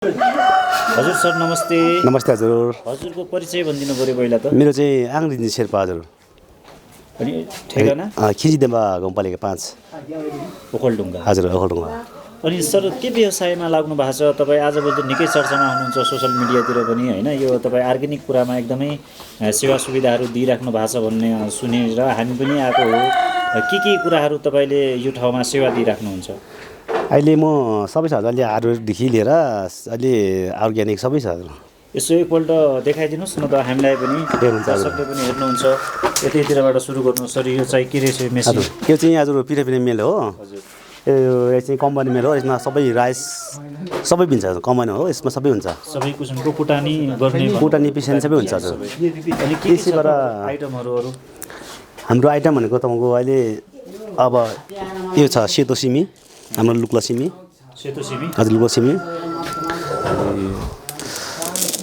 हजुर सर नमस्ते। नमस्ते हजुर। हजुरको परिचय भनिदिनु पर्यो पहिला त। मेरो चाहिँ आङरिन्जी शेर्पा हजुर। अनि ठेगाना खिचिदेम्बा गाउँपालिका 5 ओखलढुङ्गा। हजुर ओखलढुङ्गा। अनि सर के व्यवसायमा लाग्नु भएको छ तपाईँ? आजभोलि त निकै चर्चामा हुनुहुन्छ सोसियल मिडियातिर पनि होइन। यो तपाईँ अर्ग्यानिक कुरामा एकदमै सेवा सुविधाहरू दिइराख्नु भएको छ भन्ने सुनेर हामी पनि आएको हो। के कुराहरू तपाईँले यो ठाउँमा सेवा दिइराख्नुहुन्छ? अहिले म सबै छ अहिले आयुर्वेददेखि लिएर अहिले अर्ग्यानिक सबै छ हजुर। यसो एकपल्ट देखाइदिनुहोस् न त हामीलाई पनि, दर्शकले पनि हेर्नुहुन्छ। यतैतिरबाट सुरु गर्नु सर। यो चाहिँ के रहेछ मेसिन? यो चाहिँ हजुर पिठो मिल हो। हजुर यो चाहिँ कम्पनी मिल हो। यसमा सबै राइस सबै पिन्छ हजुर। कम्पनी हो यसमा सबै हुन्छ। सबै किसिमको कुटानी गर्ने कुटानी पिसानी सबै हुन्छ हजुर। अनि केबाट आइटमहरू अरू? हाम्रो आइटम भनेको तपाईँको अहिले अब यो छ सेतो सिमी, हाम्रो लुक्ला सिमी। सेतो सिमी हजुर लुक्ला सिमी।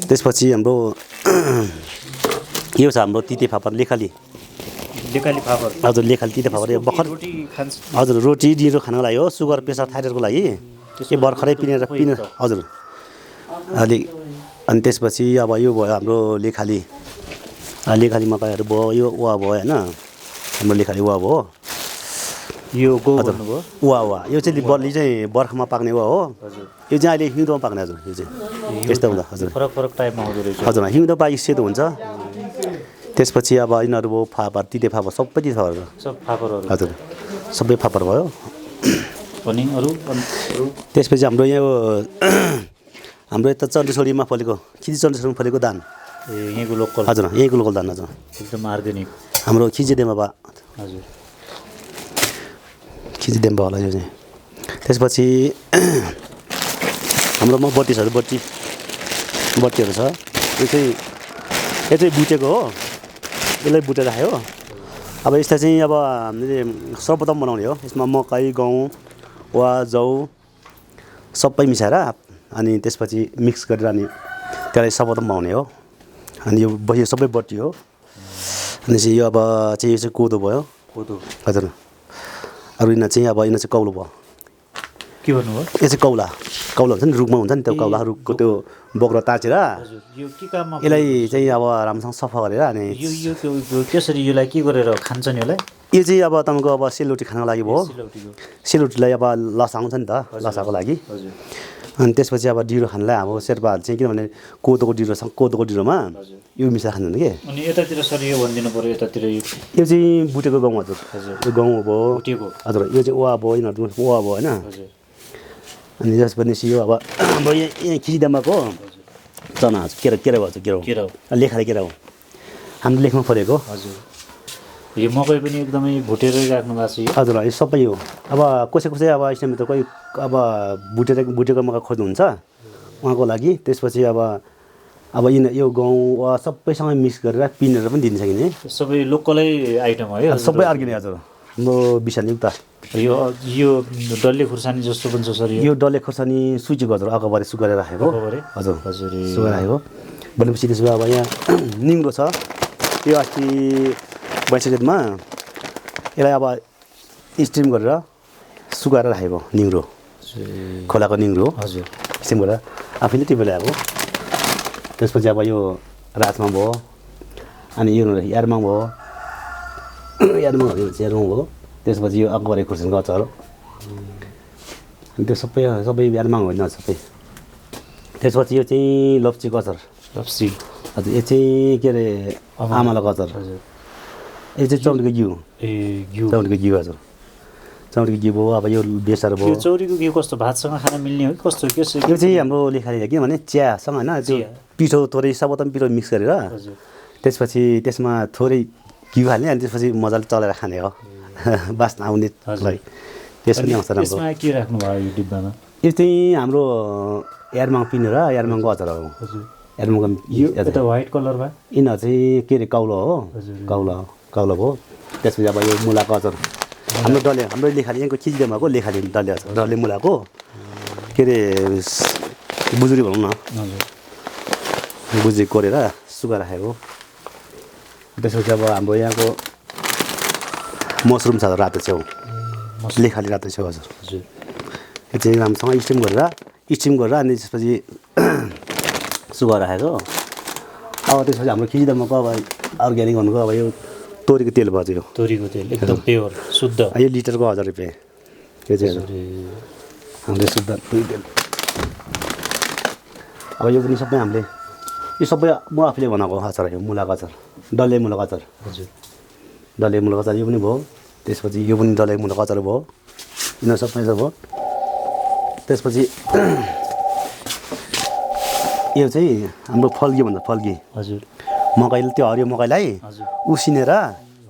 त्यसपछि हाम्रो यो छ हाम्रो तिते फापर लेखाली फापर। हजुर लेखाली तिते फापर। यो भर्खर रोटी खान्छ हजुर रोटी ढिँडो खानको लागि हो। सुगर प्रेसर थाइरोइडको लागि यो भर्खरै पिने हजुर अलिक। अनि त्यसपछि अब यो भयो हाम्रो लेखाली मकैहरू भयो। यो वा भयो होइन हाम्रो लेखाली वा भयो। यो गो भन्नुभयो वा यो चाहिँ बर्खामा पाक्ने वा हो। यो चाहिँ अहिले हिउँदोमा पाक्ने हजुर। यो चाहिँ यस्तो हुन्छ हजुर। फरक टाइपमा हुँदो रहेछ हजुर। हिउँदो पाकी सेतो हुन्छ। त्यसपछि अब यिनीहरू भयो फापर तिते फापर सबै तिते फापर सब फापरहरू हजुर सबै फापर भयो। अनि अरू त्यसपछि हाम्रो यहाँ हाम्रो यता चण्डेश्वरीमा फलेको खिची चण्डेश्वरीमा फलेको धान यहीँको लोकल। हजुर यहीँको लोकल धान हजुर एकदम अर्ग्यानिक हाम्रो खिचिदेम्बा बा हजुर। खिचिदेम्बा होला यो चाहिँ। त्यसपछि हाम्रोमा बत्तीहरू छ। यो चाहिँ बुटेको हो। यसलाई बुटेर राख्यो। अब यसलाई चाहिँ अब हामीले सर्वप्रथम बनाउने हो। यसमा मकै गहुँ वा जौ सबै मिसाएर अनि त्यसपछि मिक्स गरेर अनि त्यसलाई सर्वप्रथम बनाउने हो। अनि यो सबै बत्ती हो। अनि चाहिँ यो अब चाहिँ यो चाहिँ कोदो भयो। कोदो हजुर। अरू यिनीहरू चाहिँ कौलो भयो। के भन्नुभयो? यो चाहिँ कौला हुन्छ नि रुखमा हुन्छ नि त्यो कौला रुखको त्यो बोक्रो ताचेर यो के काममा यसलाई चाहिँ अब राम्रोसँग सफा गरेर अनि यो कसरी यसलाई के गरेर खान्छ नि यसलाई? यो चाहिँ अब तपाईँको अब सेलरोटी खानको लागि भयो। सेलरोटीलाई अब लसाउँछ नि त लसाको लागि। अनि त्यसपछि अब ढिँडो खानलाई हाम्रो शेर्पाहरू चाहिँ किनभने कोदोको ढिँडोमा यो मिसाएर खाँदैन कि। अनि यतातिर सर यो भनिदिनु पर्यो। यतातिर यो चाहिँ बुटेको गहुँ हजुर। यो गहुँ भयो हजुर। यो चाहिँ ओवा भयो यिनीहरू ओवा भयो होइन। अनि त्यसपछि यो अब हाम्रो यहाँ खिचिदेम्बाको चना हजुर केरा भन्छ केरा लेखाले केरा हो। हाम्रो लेखमा फलेको हजुर। यो मकै पनि एकदमै भुटेरै राख्नु भएको छ हजुर। यो सबै हो। अब कसै अब यस्तोमा त कोही अब भुटेको मकै खोज्नुहुन्छ उहाँको लागि। त्यसपछि अब यो गहुँ वा सबैसँग मिक्स गरेर पिनेर पनि दिन्छ किने। सबै लोकलै आइटम हो है? सबै अर्ग्यानिक हजुर। हाम्रो विषायुक्त यो डल्ले खुर्सानी जस्तो पनि छ सर? यो डल्ले खुर्सानी सुचेको हजुर अगाबारी सुकाएर राखेको हजुर सुकाएर राखेको। भनेपछि त्यसो अब यहाँ निङ्ग्रो छ। यो अस्ति बैशाखेतमा यसलाई अब स्टिम गरेर सुकाएर राखेको निङ्ग्रो खोलाको निङ्ग्रो हजुर स्टिम गरेर आफैले टिपेर ल्याएको। त्यसपछि अब यो राजमा भयो। अनि यो यारमाङ भयो। यारमाङ त्यसपछि यो अकबरे खुर्सानीको अचार। अनि त्यो सबै यारमाङ होइन सबै। त्यसपछि यो चाहिँ लप्चीको अचार लप्सी हजुर। यो चाहिँ के अरे आमालाको अचार हजुर। यो चाहिँ चौरीको घिउ चौरीको घिउ हजुर। चौरीको घिउ भयो। अब यो बेसार भयो। चौरीको घिउ कस्तो भातसँग खान मिल्ने हो कस्तो? यो चाहिँ हाम्रो लेखाले किनभने चियासँग होइन त्यो पिठो थोरै सर्वप्रथम पिठो मिक्स गरेर त्यसपछि त्यसमा थोरै घिउ हाल्ने अनि त्यसपछि मजाले चलाएर खाने हो। बास्ना आउने लागि त्यसमा नि आउँछ राम्रो। यसमा के राख्नु भयो यो डिब्बामा? यो चाहिँ हाम्रो यारमाङ पिनेर यारमाङको अचार हो हजुर। यारमाङको यो त व्हाइट कलरमा यिनीहरू चाहिँ के अरे काउलो हो। काउलो भयो। त्यसपछि अब यो मुलाको अचार हाम्रो लेखाली यहाँको खिचिदेम्बाको लेखाली डल्ले मुलाको के अरे बुजुरी भनौँ न बुझी कोरेर सुकाएर राखेको। त्यसपछि अब हाम्रो यहाँको मसरुम छ रातो छेउ लेखाली रातो छेउ हजुर। यो चाहिँ राम्रोसँग स्टिम गरेर अनि त्यसपछि सुगा राखेको अब त्यसपछि हाम्रो खिचिदामको अब अर्ग्यानिक भनेको अब यो तोरीको तेल भयो यो तोरीको तेल एकदम प्योर शुद्ध यो लिटरको 1000 रुपियाँ यो चाहिँ हाम्रो शुद्ध तोरी तेल अब यो पनि सबै हामीले यो सबै म आफूले बनाएको अचार हो मुलाको अचार डल्ले मुलाको अचार हजुर डल्ले मुलाको अचार यो पनि भयो त्यसपछि यो पनि डल्ले मुलाको अचार भयो यिनीहरू सबै भयो त्यसपछि यो चाहिँ हाम्रो फल्गी भन्छ फल्गी हजुर मकैले त्यो हरियो मकैलाई हजुर उसिनेर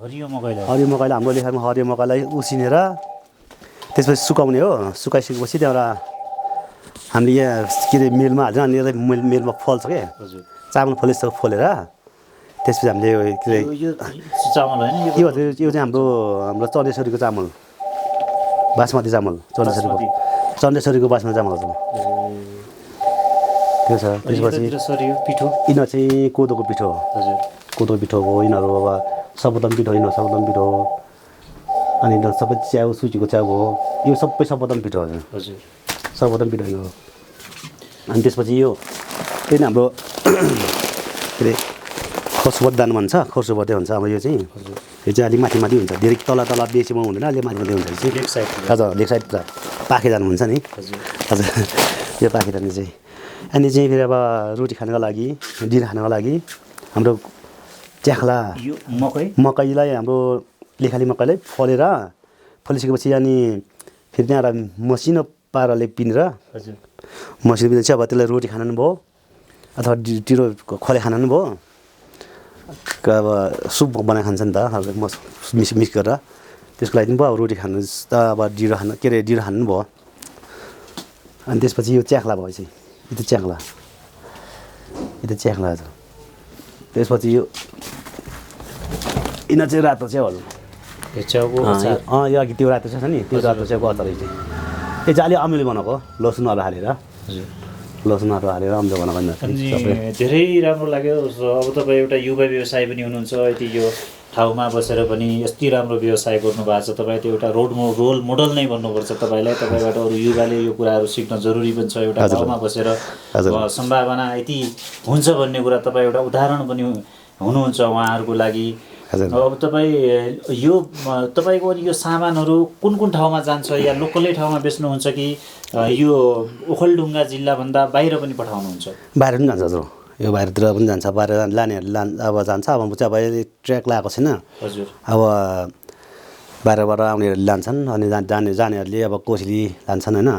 हरियो मकैलाई हाम्रो लेखामा हरियो मकैलाई उसिनेर त्यसपछि सुकाउने हो सुकाइसकेपछि त्यहाँबाट हामीले यहाँ के अरे मिलमा हाल्छ अनि यसलाई मिलमा फल्छ क्या हजुर चामल फलेजस्तो फोलेर त्यसपछि हामीले यो के अरे यो चामल होइन यो चाहिँ हाम्रो चन्देश्वरीको चामल बासमती चामल चन्देश्वरीको बासमती चामल हो त्यो छ त्यसपछि सरियो पिठो यिनीहरू चाहिँ कोदोको पिठो हो हजुर कोदोको पिठो हो यिनीहरू अब सबदम पिठो यिनीहरू सबदम पिठो हो अनि यिनीहरू सबै च्याउ सुजीको च्याउ हो यो सबै सबदम पिठो हो हजुर सबदम पिठो हो अनि त्यसपछि यो त्यही हाम्रो के अरे खर्सुबत दान भन्छ खर्सुबतै हुन्छ अब यो चाहिँ अलिक माथि माथि हुन्छ धेरै तल बेसीमा हुँदैन अलिक माथि माथि हुन्छ चाहिँ लेफ्ट साइड हजुर लेफ्ट साइड पाखे जानु हुन्छ नि हजुर हजुर यो पाखे जाने चाहिँ अनि चाहिँ फेरि अब रोटी खानको लागि डिनर खानको लागि हाम्रो च्याख्ला यो मकैलाई हाम्रो लेखाली मकैलाई फलिसकेपछि अनि फेरि त्यहाँबाट मसिनो पाराले पिनेर हजुर मसिनो पिनेर चाहिँ अब त्यसलाई रोटी खानु पनि भयो अथवा ढिँडो खले खानु पनि भयो अब सुप बनाएर खान्छ नि त अब मिक्स गरेर त्यसको लागि पनि भयो अब रोटी खानु त अब ढिँडो खानु के अरे ढिँडो खानु पनि भयो अनि त्यसपछि यो च्याख्ला भयो चाहिँ यो त च्याख्ला छ त्यसपछि यो यिनीहरू चाहिँ रातो च्याउहरू यो अघि त्यो रातो छ नि त्यो रातो च्याउको अचार चाहिँ यो चाहिँ अलिक अमिलो बनाएको लसुनहरू हालेर लसुनहरू हालेर अमिलो बनाएको अनि धेरै राम्रो लाग्यो अब तपाईँ एउटा युवा व्यवसाय पनि हुनुहुन्छ यति यो ठाउँमा बसेर पनि यति राम्रो व्यवसाय गर्नुभएको छ तपाईँ त्यो एउटा रोल मोडल नै भन्नुपर्छ तपाईँलाई तपाईँबाट अरू युवाले यो कुराहरू सिक्न जरुरी पनि छ एउटा ठाउँमा बसेर सम्भावना यति हुन्छ भन्ने कुरा तपाईँ एउटा उदाहरण पनि हुनुहुन्छ उहाँहरूको लागि अब तपाईँ तपाईँको यो सामानहरू कुन कुन ठाउँमा जान्छ या लोकलै ठाउँमा बेच्नुहुन्छ कि यो ओखलढुङ्गा जिल्लाभन्दा बाहिर पनि पठाउनुहुन्छ बाहिर पनि जान्छ हजुर यो बाहिरतिर पनि जान्छ बाहिर लानेहरू अब जान्छ अब चाहिँ अब ट्र्याक लगाएको छैन हजुर अब बाहिरबाट आउनेहरूले लान्छन् अनि जानेहरूले अब कोसिली लान्छन् होइन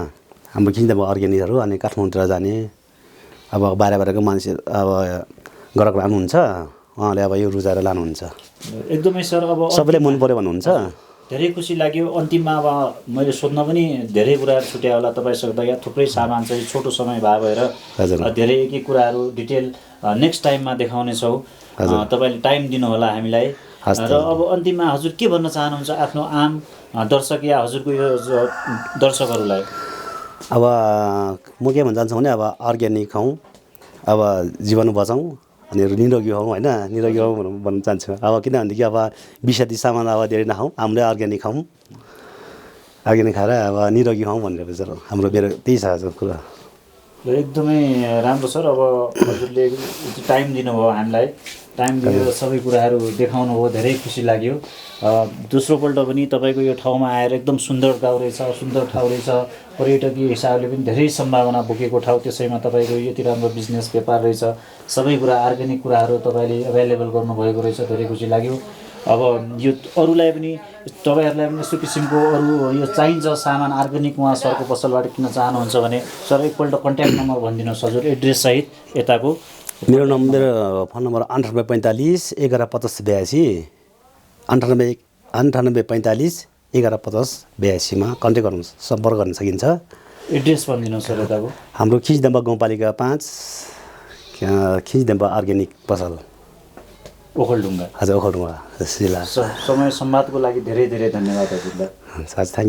हाम्रो खिच्दा अर्ग्यानिकहरू अनि काठमाडौँतिर जाने अब बाहिरको मान्छे अब ग्राहक आउनुहुन्छ उहाँले अब यो रुचाएर लानुहुन्छ एकदमै सर अब सबैले मन पऱ्यो भन्नुहुन्छ धेरै खुसी लाग्यो अन्तिममा अब मैले सोध्न पनि धेरै कुराहरू छुट्यायो होला तपाईँसँग यहाँ थुप्रै सामान चाहिँ छोटो समय भएर धेरै एक एक कुराहरू डिटेल नेक्स्ट टाइममा देखाउनेछौँ तपाईँले टाइम दिनुहोला हामीलाई र अब अन्तिममा हजुर के भन्न चाहनुहुन्छ आफ्नो आम दर्शक या हजुरको यो दर्शकहरूलाई अब म के भन्न चाहन्छु भने अब अर्ग्यानिक खाउँ अब जीवन बचाउँ अनि निरोगी हौँ होइन निरोगी हौँ भन्न चाहन्छु अब किनभनेदेखि अब विषादी सामान अब धेरै नखाउँ हामीले अर्ग्यानिक खाउँ अर्ग्यानिक खाएर अब निरोगी हौँ भनेर हाम्रो मेरो त्यही छ कुरा एकदमै राम्रो सर अब हजुरले टाइम दिनुभयो हामीलाई टाइम दिएर सबै कुराहरू देखाउनु भयो धेरै खुसी लाग्यो दोस्रोपल्ट पनि तपाईँको यो ठाउँमा आएर एकदम सुन्दर ठाउँ रहेछ सुन्दर ठाउँ रहेछ पर्यटकीय हिसाबले पनि धेरै सम्भावना बोकेको ठाउँ त्यसैमा तपाईँको यति राम्रो बिजनेस व्यापार रहेछ सबै कुरा अर्ग्यानिक कुराहरू तपाईँले एभाइलेबल गर्नुभएको रहेछ धेरै खुसी लाग्यो अब यो अरूलाई पनि तपाईँहरूलाई पनि यस्तो किसिमको अरू यो चाहिन्छ सामान अर्ग्यानिक उहाँ सरको पसलबाट किन्न चाहनुहुन्छ भने सर एकपल्ट कन्ट्याक्ट नम्बर भनिदिनुहोस् हजुर एड्रेस सहित यताको मेरो फोन नम्बर 9845 1150 82 9845 1150 मा कन्ट्याक्ट गर्नु सम्पर्क गर्न सकिन्छ एड्रेस भनिदिनुहोस् सर यताको हाम्रो खिचडेम्बा गाउँपालिका 5 खिचडेम्बा अर्ग्यानिक पसल ओखलढुङ्गा हजुर ओखलढुङ्गा जिल्ला समय संवादको लागि धेरै धेरै धन्यवाद हजुरलाई थ्याङ्क यू